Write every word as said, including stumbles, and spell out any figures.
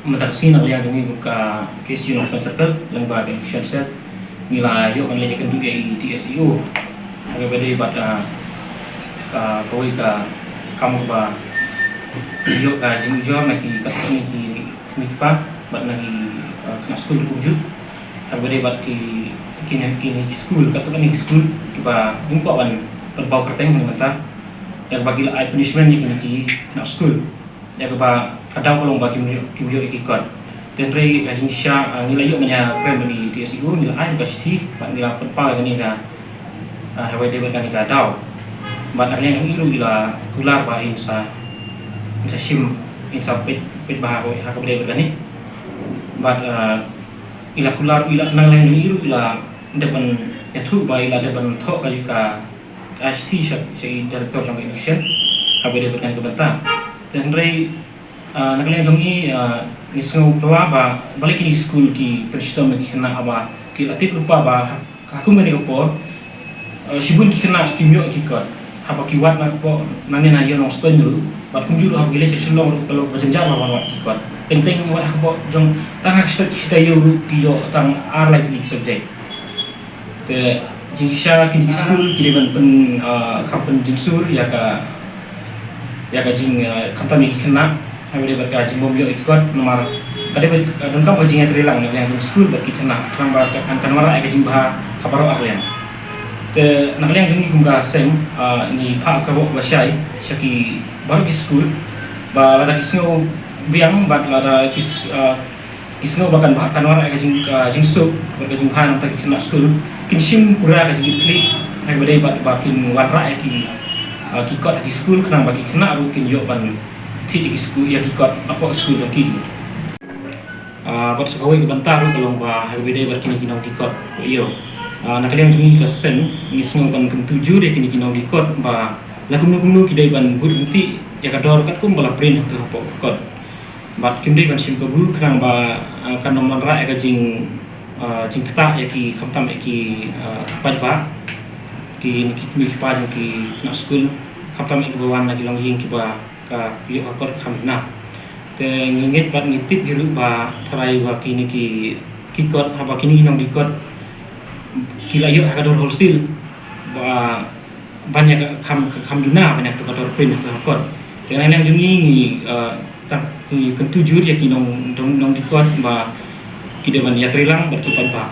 Mynta ka sngi na ka liang jong ngi kum ka KSU Nongstoiñ Circle, lyngba ka Education Cell, ngi la ïoh ban leit ïakynduh ïa i T S E O. Haba ïadei bad, ah, ka, kawei ka kam kaba ïoh ka jingujor na ki, katto katne ki kmie ki kpa bad na ki, ah, khynnah skul kumjuh. Haba ïadei bad ki, ki, kine ki skul, katto katne ki skul kiba ngim kwah ban pynpaw kyrteng mynta, ïa kaba ki la ai punishment ïa kine ki khynnah skul. Ïa kaba ka daw ka long ba kim ïoh, kim ïoh ïa ki kot. Te hynrei ka jingshisha, ah, ngi la ïoh ban ïakren bad i T S E O, ngi la ai ka shithi bad ngi la pynpaw ïa kane ka, ah, haba ïadei bad kane ka daw. Bad na ka liang jong i ruh i la kular ba in sa, in sa shim, in sa peit, peit bha ha kaba ïadei bad kane. Bad, ah, i la kular, i la, na ka liang jong i ruh i la dep ban ïathuh ba i la dep ban thoh ka, ka ka shithi sha, sha i Director jong ka Education haba ïadei bad kane ka bynta. Te hynrei, ah, na ka liang jong ngi, ah, ngi sngew pla ba balei kine ki skul ki pynshitom ïa ki khynnah, haba ki la tip lypa ba ha, ha kum kane ka por, ah, shibun ki khynnah kim ïoh ki kot haba ki wad na ka por nangne na ïew Nongstoiñ ruh, bad kumjuh ruh haba ki leit sha Shillong ruh ka long kaba jynjar ba wan wad ki kot. Teng teng wat ha ka por jong tang ha ka state Shillong ruh ki ïoh tang ar lai tylli ki subject. Te jingshisha kine ki skul ki dei ban pyn, ah, kham pynjynsur ïa ka, ïa ka jing, ah, khamtam ïa ki khynnah haba ïadei bad ka jingbym ïoh ïa ki kot, namar ka dei ban, ah, donkam ka jingïatreilang na ka liang jong skul bad ki khynnah, khnang ba kan, kan wanrah ïa ka jingbha ha baroh ar liang. Te na ka liang jong ngi kum ka seng, ah, ngi phah ka bok ba shai sha ki baroh ki skul ba lada ki sngew biang bad lada ki s-, ah, ki sngew ba kan bha, kan wanrah ïa ka jing, ka jingsuk bad ka jingbha na ka bynta ki khynnah skul, kin shim pura ka jingkitkhlieh haba ïadei bad ba kin wanrah ïa ki, ah, ki kot ha ki skul, khnang ba ki khynnah ruh kin ïoh ban thied ïa ki skul, ïa ki kot hapoh skul jong ki. Ah, bad sa kawei ka bynta ruh ka long ba haba ïadei bad kine ki nongdie kot, ïoh. Ah, na ka liang jong ngi ka seng ngi sngew ban kyntu jur ïa kine ki nongdie kot ba la kumno kumno ki dei ban bud ryntih ïa ka dor katkum ba la print hangto hapoh kot. Bad kim dei ban shim kabu khnang ba, ah, kan ym wanrah ïa ka jing, ah, jingktah ïa ki, khamtam ïa ki, ah, paidbah, ki, ki kmie ki kpa jong ki khynnah skul, khamtam ïa kiba wan na ki longïing kiba ka ïoh ka kot kham duna. Te ngi ngeit bad ngi tip hi ruh ba tharai ba kine ki, ki kot, haba kine ki nongdie kot ki la ïoh ha ka dor wholesale ba ban ïa ka kham, kham duna ban ïa ka dor print ha ka kot. Te na ka liang jong ngi ngi, eh, tang ngi kyntu jur ïa ki nong, nong, nongdie kot ba ki dei ban ïatreilang bad ki paidbah.